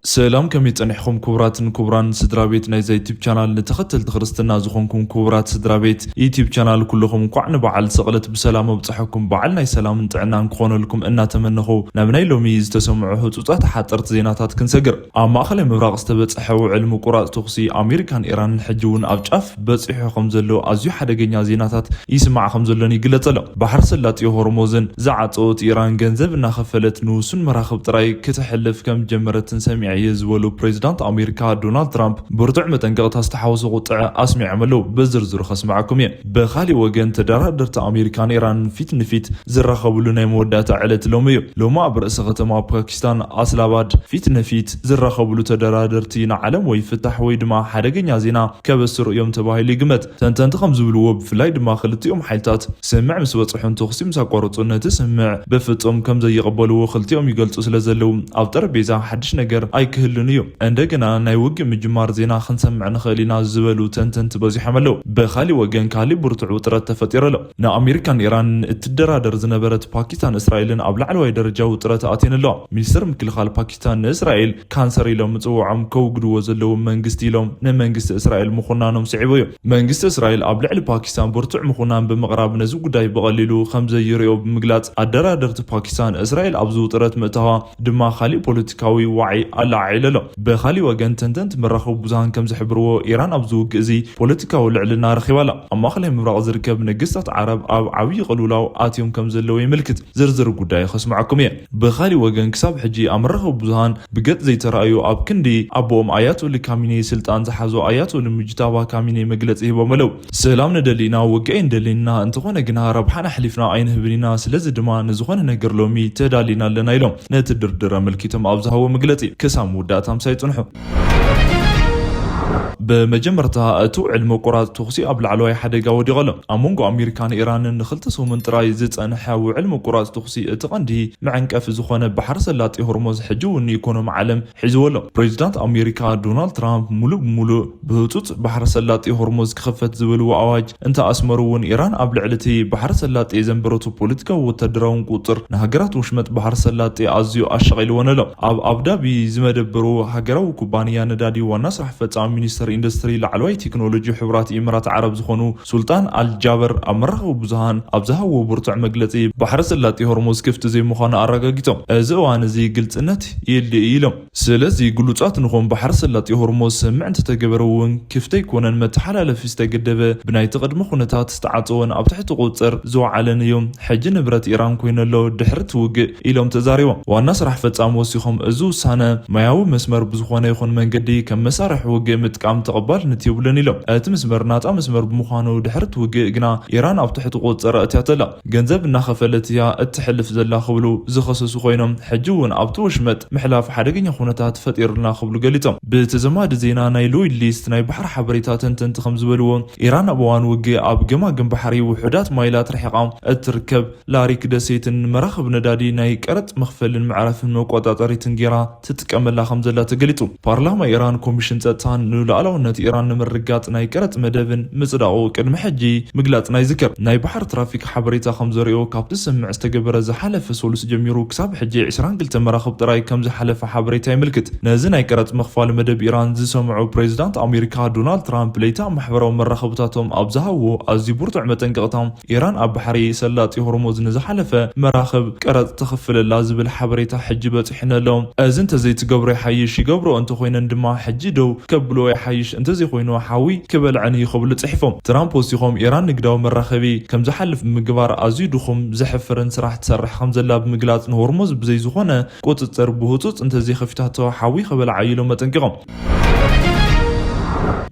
ሰላም፣ ከመይ ጸኒሕኩም ክቡራትን ክቡራን ስድራ ቤት ናይዛ ዩቲብ ቻናል? ንተኸተልቲ ክርስትና ዝኾንኩም ክቡራት ስድራ ቤት ዩቲብ ቻናል ኩልኹም እንኳዕ ንበዓል ስቕለት ብሰላም ኣብጽሐኩም። በዓል ናይ ሰላምን ጥዕናን ክኾነልኩም እናተመነኹ ናብ ናይ ሎሚ ዝተሰምዑ ህጹጻት ሓጸርቲ ዜናታት ክንሰግር። ኣብ ማእኸላይ ምብራቕ ዝተበጽሐ ውዕል ምቁራጽ ተኹሲ ኣሜሪካን ኢራንን ሕጂ እውን ኣብ ጫፍ በጺሑ ከም ዘሎ ኣዝዩ ሓደገኛ ዜናታት ይስማዕ ከም ዘሎን ይግለጽ ኣሎ። ባሕሪ ሰላጢ ሆርሞዝን ዝዓጸወት ኢራን ገንዘብ እናኸፈለት ንውሱን መራኽብ ጥራይ ክተሕልፍ ከም ጀመረትን ሰሚዐ እየ ዝበሉ ፕሬዚዳንት ኣሜሪካ ዶናልድ ትራምፕ ብርቱዕ መጠንቀቕታ ዝተሓወሶ ቁጥዐ ኣስሚዖም ኣለዉ። ብዝርዝሩ ከስምዓኩም እየ። ብኻሊእ ወገን ተደራደርቲ ኣሜሪካን ኢራንን ፊት ንፊት ዝራኸብሉ ናይ መወዳእታ ዕለት ሎሚ እዩ። ሎሚ ኣብ ርእሰ ከተማ ፓኪስታን ኣስላባድ ፊት ንፊት ዝራኸብሉ ተደራደርቲ ንዓለም ወይ ፍታሕ ወይ ድማ ሓደገኛ ዜና ከበስሩ እዮም ተባሂሉ ይግመት። ተንተንቲ ከም ዝብልዎ ብፍላይ ድማ ክልቲኦም ሓይልታት ስምምዕ ምስ በጽሑን ተኹሲ ምስ ኣቋረጹ ነቲ ስምምዕ ብፍጹም ከም ዘይቕበልዎ ክልቲኦም ይገልጹ ስለ ዘለዉ ኣብ ጠረጴዛ ሓድሽ ነገር ኣይክህሉን እዩ። እንደገና ናይ ውግእ ምጅማር ዜና ክንሰምዕ ንኽእል ኢና ዝበሉ ተንተንቲ በዚሖም ኣለዉ። ብኻሊእ ወገን ካሊእ ብርቱዕ ውጥረት ተፈጢሩ ኣሎ። ንኣሜሪካን ኢራን እትደራደር ዝነበረት ፓኪስታን እስራኤልን ኣብ ላዕለዋይ ደረጃ ውጥረት ኣትየን ኣለዋ። ሚኒስትር ምክልኻል ፓኪስታን ንእስራኤል ካንሰር ኢሎም ምጽውዖም ከውግድዎ ዘለዎም መንግስቲ ኢሎም ንመንግስቲ እስራኤል ምኹናኖም ስዒቡ እዩ። መንግስቲ እስራኤል ኣብ ልዕሊ ፓኪስታን ብርቱዕ ምኹናን ብምቕራብ ነዚ ጉዳይ ብቐሊሉ ከም ዘይርእዮ ብምግላጽ ኣደራደርቲ ፓኪስታን እስራኤል ኣብዚ ውጥረት ምእታዋ ድማ ካሊእ ፖለቲካዊ ዋዒ ኣለዓዒሉ ኣሎ። ብኻሊእ ወገን ተንተንቲ መራኸቢ ብዙሃን ከም ዝሕብርዎ ኢራን ኣብዚ ውግእ እዚ ፖለቲካዊ ልዕልና ረኺባ ኣላ። ኣብ ማእኸላይ ምብራቕ ዝርከብ ነገስታት ዓረብ ኣብ ዓብዪ ቅልውላው ኣትዮም ከም ዘለዉ የመልክት። ዝርዝር ጉዳይ ከስምዓኩም እየ። ብኻሊእ ወገን ክሳብ ሕጂ ኣብ መራኸቢ ብዙሃን ብገጽ ዘይተራእዩ ኣብ ክንዲ ኣቦኦም ኣያቶሊ ካሚኔ ስልጣን ዝሓዙ ኣያቶሊ ሙጅታባ ካሚኔ መግለጺ ሂቦም ኣለዉ። ሰላም ንደሊ ኢና፣ ውግእ ኣይንደልን ኢና፣ እንተኾነ ግና ረብሓና ኣሕሊፍና ኣይንህብን ኢና። ስለዚ ድማ ንዝኾነ ነገር ሎሚ ተዳሊና ኣለና ኢሎም ነቲ ድርድር ኣመልኪቶም ኣብ ዝሃቦ መግለጺ ክሳብ መወዳእታ ምሳይ ጽንሑ። ብመጀመርታ እቲ ውዕል ምቁራጽ ተኹሲ ኣብ ላዕለዋይ ሓደጋ ወዲቑ ኣሎ። ኣብ መንጎ ኣሜሪካን ኢራንን ንኽልተ ሰሙን ጥራይ ዝጸንሐ ውዕል ምቁራጽ ተኹሲ እቲ ቀንዲ መዐንቀፊ ዝኾነ ባሕሪ ሰላጢ ሆርሞዝ ሕጂ እውን ንኢኮኖሚ ዓለም ሒዝዎ ኣሎ። ፕሬዚዳንት ኣሜሪካ ዶናልድ ትራምፕ ሙሉእ ብሙሉእ ብህጹጽ ባሕሪ ሰላጢ ሆርሞዝ ክኽፈት ዝብልዎ ኣዋጅ እንተ ኣስመሩ እውን ኢራን ኣብ ልዕሊ እቲ ባሕሪ ሰላጢ ዘንበረቱ ፖለቲካዊ ወታደራውን ቁጽር ንሃገራት ወሽመጥ ባሕሪ ሰላጢ ኣዝዩ ኣሻቒልወን ኣሎ። ኣብ ኣቡዳቢ ዝመደበሩ ሃገራዊ ኩባንያ ነዳዲ ዋና ስራሕ ፈጻሚ ሚኒስተር ኢንዱስትሪ ላዕለዋይ ቴክኖሎጂ ሕቡራት ኢማራት ዓረብ ዝኾኑ ሱልጣን ኣልጃበር ኣብ መራኸቢ ብዙሃን ኣብ ዝሃብዎ ብርቱዕ መግለጺ ባሕሪ ሰላጢ ሆርሞዝ ክፍቲ ዘይምዃኑ ኣረጋጊጾም። እዚ እዋን እዚ ግልጽነት የድሊ እዩ ኢሎም። ስለዚ ግሉጻት ንኹን ባሕሪ ሰላጢ ሆርሞዝ ስምምዕ እንተተገበረ እውን ክፍቲ ኣይኮነን፣ መተሓላለፊ ዝተገደበ ብናይቲ ቅድመ ኩነታት ዝተዓጸወን ኣብ ትሕቲ ቁጽር ዝወዓለን እዩ። ሕጂ ንብረት ኢራን ኮይኑ ኣሎ ድሕሪ እቲ ውግእ ኢሎም ተዛሪቦም። ዋና ስራሕ ፈጻሚ ወሲኾም እዚ ውሳነ ማያዊ መስመር ብዝኾነ ይኹን መንገዲ ከም መሳርሒ ውግእ ምጥቃም ተቐባልነት የብሉን ኢሎም። እቲ መስመር ናጻ መስመር ብምዃኑ ድሕሪ እቲ ውግእ ግና ኢራን ኣብ ትሕቲ ቁጽር ኣእትያቶ ኣላ። ገንዘብ እናኸፈለት እያ እትሕልፍ ዘላ ክብሉ ዝኸሰሱ ኮይኖም፣ ሕጂ እውን ኣብቲ ወሽመጥ ምሕላፍ ሓደገኛ ኩነታት ፈጢሩልና ክብሉ ገሊጾም። ብተዘማዲ ዜና ናይ ሎይድ ሊስት ናይ ባሕሪ ሓበሬታ ተንተንቲ ከም ዝበልዎ፣ ኢራን ኣብ እዋን ውግእ ኣብ ገማግም ባሕሪ ውሑዳት ማይላት ርሒቓ እትርከብ ላሪክ ደሴትን መራኽብ ነዳዲ ናይ ቀረጽ መኽፈልን መዕረፍን መቆጻጸሪትን ጌራ ትጥቀመላ ከም ዘላ ተገሊጹ። ፓርላማ ኢራን ኮሚሽን ጸጥታን ንሉዓላውነት ኢራን ንምርግጋጽ ናይ ቀረጽ መደብን ምጽዳቑ ቅድሚ ሕጂ ምግላጽና ይዝከር። ናይ ባሕሪ ትራፊክ ሓበሬታ ከም ዘርእዮ፣ ካብቲ ስምምዕ ዝተገበረ ዝሓለፈ ሰሉስ ጀሚሩ ክሳብ ሕጂ ዕስራን ክልተ መራኽብ ጥራይ ከም ዝሓለፈ ሓበሬታ የመልክት። ነዚ ናይ ቀረጽ ምኽፋል መደብ ኢራን ዝሰምዑ ፕሬዚዳንት ኣሜሪካ ዶናልድ ትራምፕ ለይቲ ኣብ ማሕበራዊ መራኸብታቶም ኣብ ዝሃብዎ ኣዝዩ ብርቱዕ መጠንቀቕታ፣ ኢራን ኣብ ባሕሪ ሰላጢ ሆርሙዝ ንዝሓለፈ መራኽብ ቀረጽ ተኽፍለላ ዝብል ሓበሬታ ሕጂ በጺሑኒ ኣሎ። እዚ እንተዘይትገብሮ ይሓይሽ፣ ይገብርኦ እንተኾይነን ድማ ሕጂ ደው ከብልኦ ይሓይሽ፣ እንተዘይኮይኑ ሓዊ ክበልዐን እዩ ክብሉ ጽሒፎም። ትራምፕ ወሲኾም፣ ኢራን ንግዳዊ መራኸቢ ከም ዝሓልፍ ብምግባር ኣዝዩ ድኹም ዘሕፍርን ስራሕ ትሰርሕ ከም ዘላ ብምግላጽ፣ ንሆርሙዝ ብዘይ ዝኾነ ቁጽጽር ብህጹጽ እንተዘይኸፊታቶ ሓዊ ክበልዓ እዩ ኢሎም ኣጠንቂቖም።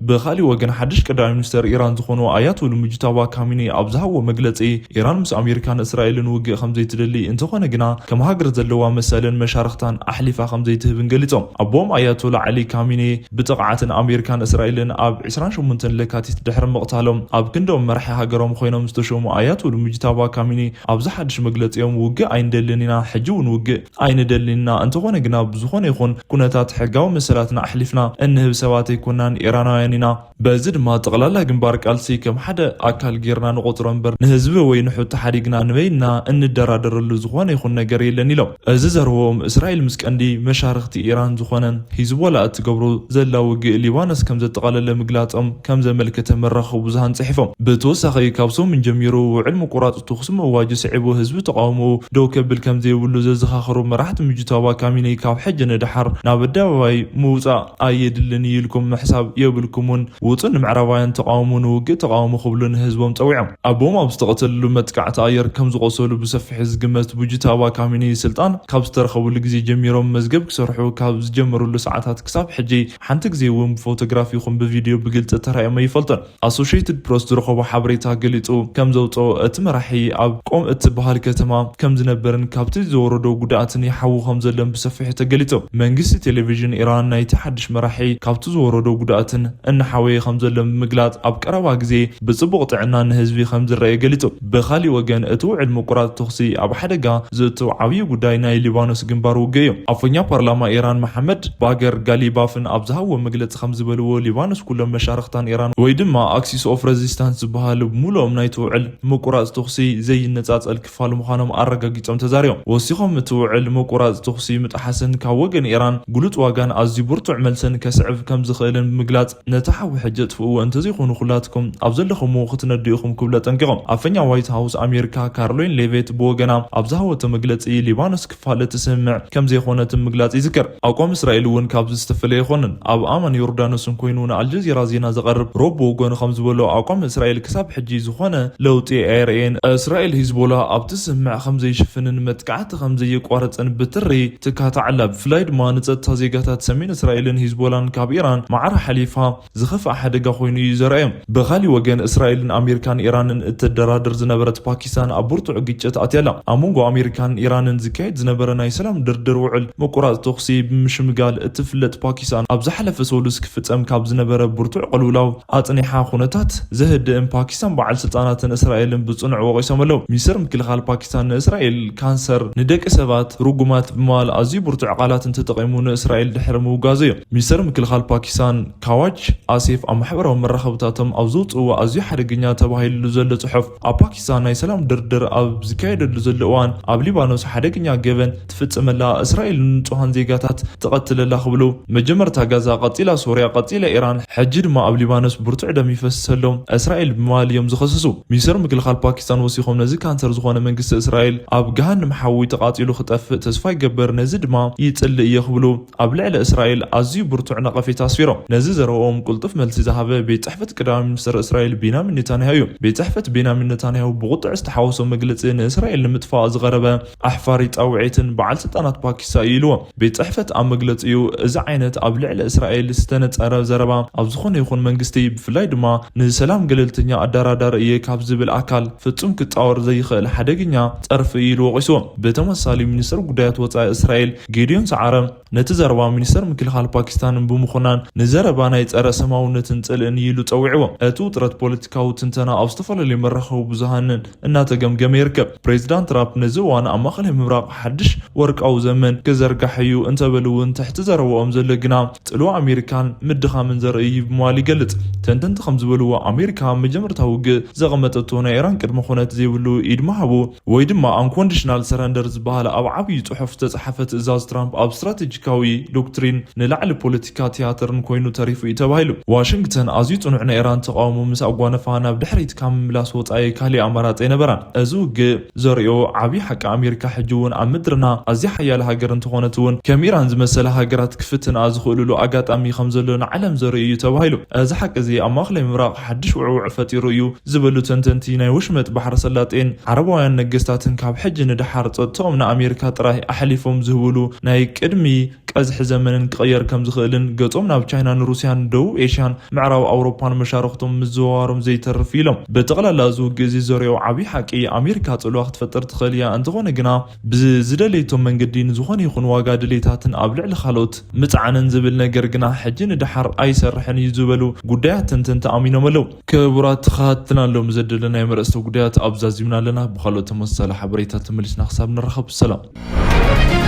ብኻሊእ ወገን፣ ሓድሽ ቀዳማይ ሚኒስተር ኢራን ዝኾኑ ኣያቶል ሙጅታባ ካሚኒ ኣብ ዝሃብዎ መግለጺ፣ ኢራን ምስ ኣሜሪካን እስራኤልን ውግእ ከም ዘይትደሊ፣ እንተኾነ ግና ከም ሃገር ዘለዋ መሰልን መሻርኽታን ኣሕሊፋ ከም ዘይትህብን ገሊጾም። ኣቦኦም ኣያቶላ ዓሊ ካሚኒ ብጥቕዓትን ኣሜሪካን እስራኤልን ኣብ ዕስራን ሸሞንተን ለካቲት ድሕሪ ምቕታሎም ኣብ ክንድኦም መራሒ ሃገሮም ኮይኖም ዝተሾሙ ኣያቶል ሙጅታባ ካሚኒ ኣብዚ ሓድሽ መግለጺኦም ውግእ ኣይንደልን ኢና፣ ሕጂ እውን ውግእ ኣይንደልን ኢና፣ እንተኾነ ግና ብዝኾነ ይኹን ኩነታት ሕጋዊ መሰላትና ኣሕሊፍና እንህብ ሰባት ኣይኮናን፣ ኢራናውያን ኢና። በዚ ድማ ጠቕላላ ግንባር ቃልሲ ከም ሓደ ኣካል ጌርና ንቆጽሮ እምበር ንህዝቢ ወይ ንሑቲ ሓዲግና ንበይንና እንደራደረሉ ዝኾነ ይኹን ነገር የለን ኢሎም። እዚ ዘረብኦም እስራኤል ምስ ቀንዲ መሻርኽቲ ኢራን ዝኾነ ሂዝቦላ እትገብሮ ዘላ ውግእ ሊባኖስ ከም ዘጠቓለለ ምግላጾም ከም ዘመልከተ መራኸቢ ብዙሃን ጽሒፎም። ብተወሳኺ ካብ ሰሙን ጀሚሩ ውዕል ምቁራጽ ተኹሲ ምእዋጁ ስዒቡ ህዝቢ ተቓውሞኡ ደው ከብል ከም ዘይብሉ ዘዘኻኸሩ መራሕቲ ሙጅታባ ካሚነይ ካብ ሕጂ ንደሓር ናብ ኣደባባይ ምውጻእ ኣየድልን እዩ ኢልኩም ምሕሳብ የብልኩምን። ውጹእ ንምዕራባውያን ተቓውሞ ንውግእ ተቓውሞ ክብሉ ንህዝቦም ጸዊዖም። ኣቦኦም ኣብ ዝተቐተልሉ መጥቃዕቲ ኣየር ከም ዝቖሰሉ ብሰፊሑ ዝግመት ሙጅታባ ካሚነይ ስልጣን ካብ ዝተረኸብሉ ግዜ ጀሚሮም መዝገብ ክሰርሑ ካብ ዝጀመሩሉ ሰዓታት ክሳብ ሕጂ ሓንቲ ግዜ እውን ብፎቶግራፍ ይኹን ብቪድዮ ብግልጺ ተራእዮም ኣይፈልጡን። ኣሶሽየትድ ፕረስ ዝረኸቦ ሓበሬታ ገሊጹ ከም ዘውጽኦ እቲ መራሒ ኣብ ቆም እትበሃል ከተማ ከም ዝነበርን ካብቲ ዝወረዶ ጉድኣትን ይሓዊ ከም ዘሎን ብሰፊሑ ተገሊጹ። መንግስቲ ቴሌቪዥን ኢራን ናይቲ ሓድሽ መራሒ ካብቲ ዝወረዶ ጉድኣትን እናሓወየ ከም ዘሎ ብምግላጽ ኣብ ቀረባ ግዜ ብጽቡቕ ጥዕና ንህዝቢ ከም ዝረኣየ ገሊጹ። ብኻሊእ ወገን እቲ ውዕል ምቁራጽ ተኹሲ ኣብ ሓደጋ ዘእትው ዓብዪ ጉዳይ ናይ ሊባኖስ ግንባር ውግእ እዩ። ኣፈኛ ፓርላማ ኢራን መሓመድ ባገር ጋሊባፍን ኣብ ዝሃብዎ መግለጺ ከም ዝበልዎ ሊባኖስ ኩሎም መሻርኽታን ኢራን ወይ ድማ ኣክሲስ ኦፍ ሬዚስታንስ ዝበሃል ብምሉኦም ናይቲ ውዕል ምቁራጽ ተኹሲ ዘይነጻጸል ክፋል ምዃኖም ኣረጋጊጾም ተዛሪቦም። ወሲኾም እቲ ውዕል ምቁራጽ ተኹሲ ምጥሓስን ካብ ወገን ኢራን ግሉጽ ዋጋን ኣዝዩ ብርቱዕ መልስን ከስዕብ ከም ዝኽእልን ብምግላጽ ነቲ ሓዊ ሕጂ ኣጥፍእዎ እንተዘይኮኑ ኩላትኩም ኣብ ዘለኹምዎ ክትነዱ ኢኹም ክብሉ ኣጠንቂቖም። ኣፈኛ ዋይት ሃውስ ኣሜሪካ ካርሎይን ሌቬት ብወገና ኣብ ዝሃበቶ መግለጺ ሊባኖስ ክፋል እቲ ስምምዕ ከም ዘይኮነትን ምግላጽ ይዝከር። ኣቋም እስራኤል እውን ካብዚ ዝተፈለየ ኣይኮነን። ኣብ ኣማን ዮርዳኖስን ኮይኑ ንኣልጀዚራ ዜና ዘቐርብ ሮብ ብወገኑ ከም ዝበሎ ኣቋም እስራኤል ክሳብ ሕጂ ዝኾነ ለውጢ ኣየርእየን። እስራኤል ሂዝቦላ ኣብቲ ስምምዕ ከም ዘይሽፍንን መጥቃዕቲ ከም ዘየቋረጸን ብትሪ ትካታዕ ኣላ። ብፍላይ ድማ ንጸጥታ ዜጋታት ሰሜን እስራኤልን ሂዝቦላን ካብ ኢራን ማዕረ ሓሊፋ ዝኸፍኣ ሓደጋ ኮይኑ እዩ ዘርኣዮም። ብኻሊእ ወገን እስራኤልን ኣሜሪካን ኢራንን እተደራድር ዝነበረት ፓኪስታን ኣብ ብርቱዕ ግጭት ኣትያ ኣላ። ኣብ መንጎ ኣሜሪካን ኢራንን ዝካየድ ዝነበረ ናይ ሰላም ድርድር ውዕል ምቁራጽ ተኹሲ ብምሽምጋል እትፍለጥ ፓኪስታን ኣብ ዝሓለፈ ሰሉስ ክፍጸም ካብ ዝነበረ ብርቱዕ ቅልውላው ኣጽኒሓ ኩነታት ዘህድእን ፓኪስታን በዓል ስልጣናትን እስራኤልን ብጽኑዕ ወቒሶም ኣለዉ። ሚኒስተር ምክልኻል ፓኪስታን ንእስራኤል ካንሰር ንደቂ ሰባት ርጉማት ብምባል ኣዝዩ ብርቱዕ ቃላት እንተጠቒሙ ንእስራኤል ድሕሪ ምውጋዙ እዩ። ሚኒስተር ምክልኻል ፓኪስታን ካዋጅ ኣሲፍ ኣብ ማሕበራዊ መራኸብታቶም ኣብ ዘውፅእዎ ኣዝዩ ሓደገኛ ተባሂሉ ዘሎ ጽሑፍ ኣብ ፓኪስታን ናይ ሰላም ድርድር ኣብ ዝካየደሉ ዘሎ እዋን ኣብ ሊባኖስ ሓደገኛ ገበን ትፍጽመላ እስራኤል ንንጹሃን ዜጋታት ትቐትለላ ክብሉ መጀመርታ ጋዛ ቀጺላ ሶርያ ቀጺላ ኢራን ሕጂ ድማ ኣብ ሊባኖስ ብርቱዕ ደም ይፈስስ ኣሎ እስራኤል ብምባል እዮም ዝኸሰሱ። ሚኒስተር ምክልኻል ፓኪስታን ወሲኾም ነዚ ካንሰር ዝኾነ መንግስቲ እስራኤል ኣብ ገሃንም ሓዊ ተቓጺሉ ክጠፍእ ተስፋ ይገብር፣ ነዚ ድማ ይጽልእ እየ ክብሉ ኣብ ልዕሊ እስራኤል ኣዝዩ ብርቱዕ ነቐፌታ ኣስፊሮም። ነዚ ዘረብኦም ቅልጡፍ መልሲ ዝሃበ ቤት ጽሕፈት ቀዳማይ ሚኒስተር እስራኤል ቤንያሚን ኔታንያሁ እዩ። ቤት ጽሕፈት ቤንያሚን ኔታንያሁ ብቁጥዕ ዝተሓወሶ መግለጺ ንእስራኤል ንምጥፋእ ዝቐረበ ኣሕፋሪ ጻውዒትን በዓል ስልጣናት ፓኪስታን እዩ ኢልዎ። ቤት ጽሕፈት ኣብ መግለጺኡ እዚ ዓይነት ኣብ ልዕሊ እስራኤል ዝተነጸረ ዘረባ ኣብ ዝኾነ ይኹን መንግስቲ ብፍላይ ድማ ንሰላም ገለልተኛ ኣደራዳሪ እየ ካብ ዝብል ኣካል ፍጹም ክጻወር ዘይኽእል ሓደገኛ ጸርፊ እዩ ኢሉ ወቒስዎ። ብተመሳሳሊ ሚኒስተር ጉዳያት ወጻኢ እስራኤል ጌዲዮን ሰዓረ ነቲ ዘረባ ሚኒስተር ምክልኻል ፓኪስታንን ብምኹናን ንዘረባ ናይ ጸረ ሰማውነትን ጽልእን እዩ ኢሉ ጸዊዕዎ። እቲ ውጥረት ፖለቲካዊ ትንተና ኣብ ዝተፈላለዩ መራኸቢ ብዙሃንን እናተገምገመ ይርከብ። ፕሬዚዳንት ትራምፕ ነዚ እዋን ኣብ ማእኸላይ ምብራቕ ሓድሽ ወርቃዊ ዘመን ክዘርጋሕ እዩ እንተበሉ እውን ትሕቲ ዘረባኦም ዘሎ ግና ጽልዋ ኣሜሪካን ምድኻምን ዘርኢ እዩ ብምባል ይገልጽ። ተንተንቲ ከም ዝበልዎ ኣሜሪካ ኣብ መጀመርታ ውግእ ዘቐመጠቶ ናይ ኢራን ቅድመ ኩነት ዘይብሉ ኢድ ምሃቡ ወይ ድማ ኣንኮንዲሽናል ሰረንደር ዝበሃል ኣብ ዓብዪ ጽሑፍ ዝተጻሕፈ ትእዛዝ ትራምፕ ኣብ ስትራቴጂካዊ ዶክትሪን ንላዕሊ ፖለቲካ ቲያትርን ኮይኑ ተሪፉ እዩ ተባሂሉ። ዋሽንግተን ኣዝዩ ጽኑዕ ናይ ኢራን ተቓውሞ ምስ ኣጓነፋ ናብ ድሕሪት ካብ ምምላስ ወጻኢ ካሊእ ኣማራጺ ኣይነበራን። እዚ ውግእ ዘርእዮ ዓብዪ ሓቂ ኣሜሪካ ሕጂ እውን ኣብ ምድርና ኣዝያ ሓያል ሃገር እንተኾነት እውን ከም ኢራን ዝመሰላ ሃገራት ክፍትንኣ ዝኽእልሉ ኣጋጣሚ ከም ዘሎ ንዓለም ዘርኢ እዩ ተባሂሉ። እዚ ሓቂ እዚ ኣብ ማእኸላይ ምብራቕ ሓድሽ ውዕውዕ ፈጢሩ እዩ ዝበሉ ተንተንቲ ናይ ወሽመጥ ባሕረ ሰላጤን ዓረባውያን ነገስታትን ካብ ሕጂ ንደሓር ጸጥታኦም ንኣሜሪካ ጥራይ ኣሕሊፎም ዝህብሉ ናይ ቅድሚ ቀዝሒ ዘመንን ክቕየር ከም ዝኽእልን ገጾም ናብ ቻይናን ሩስያን ደቡብ ኤሽያን ምዕራብ ኣውሮፓን መሻርኽቶም ምዝውዋሮም ዘይተርፍ ኢሎም። ብጠቕላላ እዚ ውግእ እዚ ዘርኦ ዓብዪ ሓቂ ኣሜሪካ ጽልዋ ክትፈጥር ትኽእል እያ። እንተኾነ ግና ብዝደለየቶ መንገዲ ንዝኾነ ይኹን ዋጋ ድሌታትን ኣብ ልዕሊ ካልኦት ምጽዓንን ዝብል ነገር ግና ሕጂ ንደሓር ኣይሰርሕን እዩ ዝበሉ ጉዳያት ተንተንቲ ኣሚኖም ኣለዉ። ክቡራት ተኸታተልትና ሎም ዘደለናዮም ኣርእስተ ጉዳያት ኣብዛዚምና ኣለና። ብኻልኦት ተመሳሳሊ ሓበሬታ ተመሊስና ክሳብ ንራኸብ ሰላም።